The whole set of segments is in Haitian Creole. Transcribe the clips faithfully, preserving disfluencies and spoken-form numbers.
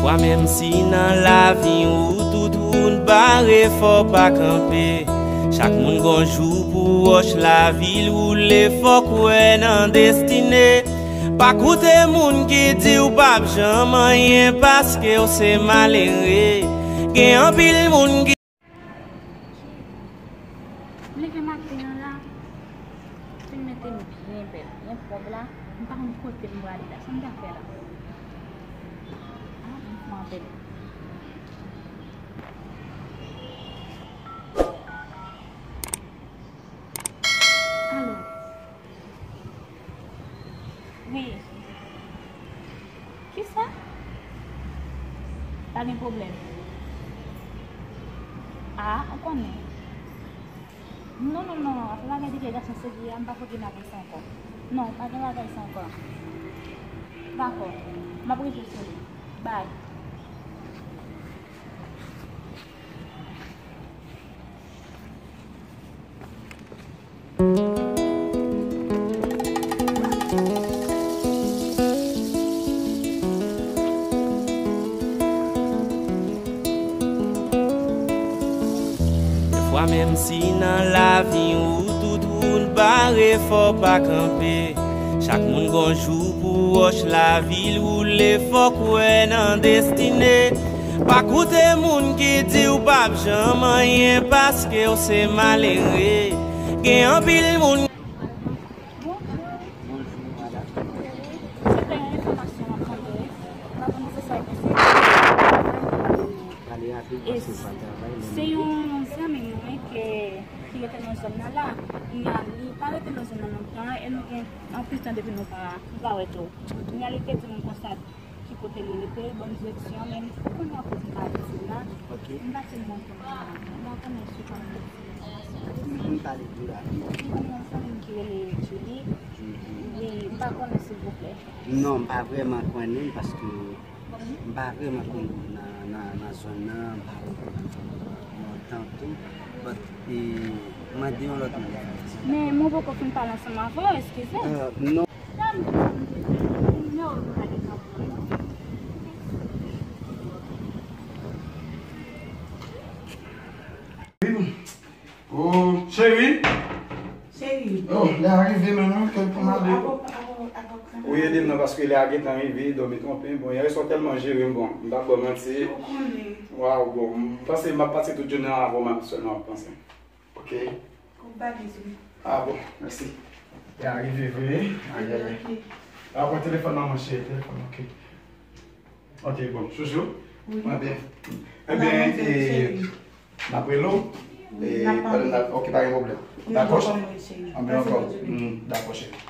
Wa menm si nan lavi ou tout wout bare fò pa kanpe. Chak moun gon jou pou wòch lavi l woule fò kwè nan destine. Pa koute moun ki di w p ap janm anyen paske w se malere. Gen anpil moun ki M leve maten an la, fin mete m byen bèl, byen pwòp la, m pa konn kote m prale la, sa m ta fè la? Ah, m fè anpil. Alo. Wi. Kisa? Pa gen pwoblèm. Ah, ou konnen. Non, non, non, non, apre bagay de vye gason serye a, m pa fouti nan sa ankò. Non, pa gen bagay sa ankò. Dakò, m ap rete sou li. Bay. Dèfwa menm si nan lavi ou tout wout bare fò pa kanpe. Chak moun gon jou pou wòch lavi l woule fò kwè nan destine. Pa koute moun ki di w p ap janm anyen paske w se malere. Gen anpil moun. Se yon zanmi mwen ke, ki rete nan zòn nan la. Li pa rete nan zòn nan lontan e nou gen anpil tan depi nou pa, nou pa wè tou. Li te di m konsa ki kote li rete, ban m direksyon an, men kounye a kote m pa di la, m pa tèlman konnen, m pa konnen si w konnen. M pale de la. M konnen yon fanmi ki rele Julie. Wi, m pa konnen silvouplè. Non, m pa vrèman konnen l paske m pa vrèman konn nan, nan, nan zòn nan, m pa konn lontan tou. But, e, mande yon lòt moun. Men mwen poko fin pale ansanm avè w, eskize. Euh, non. Oh, cheri. Cheri. Oh, lè a rive menm wi, kèl pou m ale. Wi, ede m nan paske lè a gentan rive, dòmi twonpe m. Bon, yè swa w tèlman jere m, bon, m p ap ba w manti. Ou konnen. Waw, bon, m panse m ap pase tout jounen an avè w, m ap sèlman ap panse. Ok. Kou bagay sou. Ah bon, mèsi. Lè a rive vre. Ayayay. Ah, pran telefòn nan, monchè, telefòn, ok. Ok, bon, chouchou. Wi. Mwen byen. Ebyen, e, n ap rele w. E, pandan n ap, ok, pa gen pwoblèm. Dakò, cheri. Anben ankò. Dakò, cheri.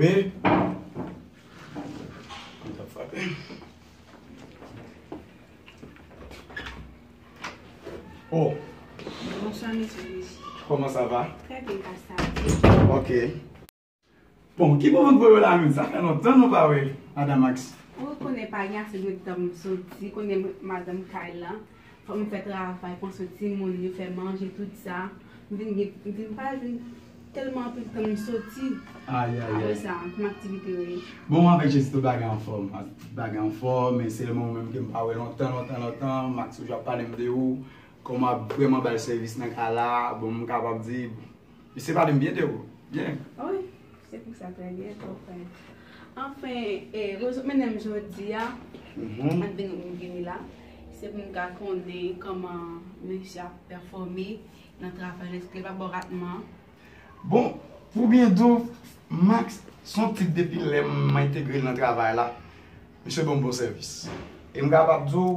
Wi. Oh. Bonsoir, monsieur Lucie. Comment ça va? Très bien, grâce à Dieu. Ok. Bon, ki moman pou yo la menm? Sa fè lontan nou pa wè Madan Max. Ou konnen pa gen ase de tan m soti, konnen madanm kay la. Fò m fè travay, pran swen timoun yo, fè manje, tout sa. M vin gen, m vin pa vin tèlman anpil tan m soti. Ayayay. Apre sa, m aktivite yo ye. Bon, avèk Jezi tout bagay anfòm. Bagay anfòm, men sèlman ou menm ke m pa wè lontan, lontan, lontan. Max toujou ap pale m de ou. Kòman w ap vrèman ba l sèvis nan kay la. Bon, m kapab di, misye pale m byen de ou. Byen. Wi, se pou sa trè byen, anfen. Anfen, e, rezon k mennen m jodi a, m vin, m vini la, se pou m ka konnen kòman mesye ap pèfòme nan travay l, èske l pa ba w ratman. Bon, pou byen di w, Max, se yon tip depi lè m entegre l nan travay la, misye ban m bon sèvis. E m kapab di w,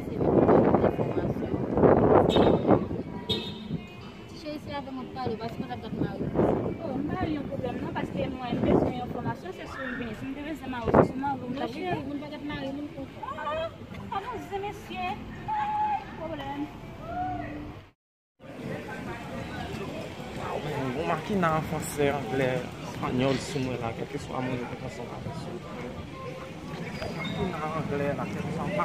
enterese m pou tout enfòmasyon. Ti cheri, se avè mwen pou pale, paske mwen t ap gad mari m. Oh, m pa gen yon pwoblèm non, paske mwen m bezwen yon enfòmasyon, se sou li vini. Si m te bezwen mari w, se sou mari w m t ap vini. Cheri, moun pa gad mari moun konsa. Ah, ah, non, se mesye. Ah, pwoblèm. Waw, men yon makina an fransè, anglè, espanyòl sou mwen la, kèlkeswa moun yo te panse w pa fè sou. Makina anglè la, kèlkeswa pa.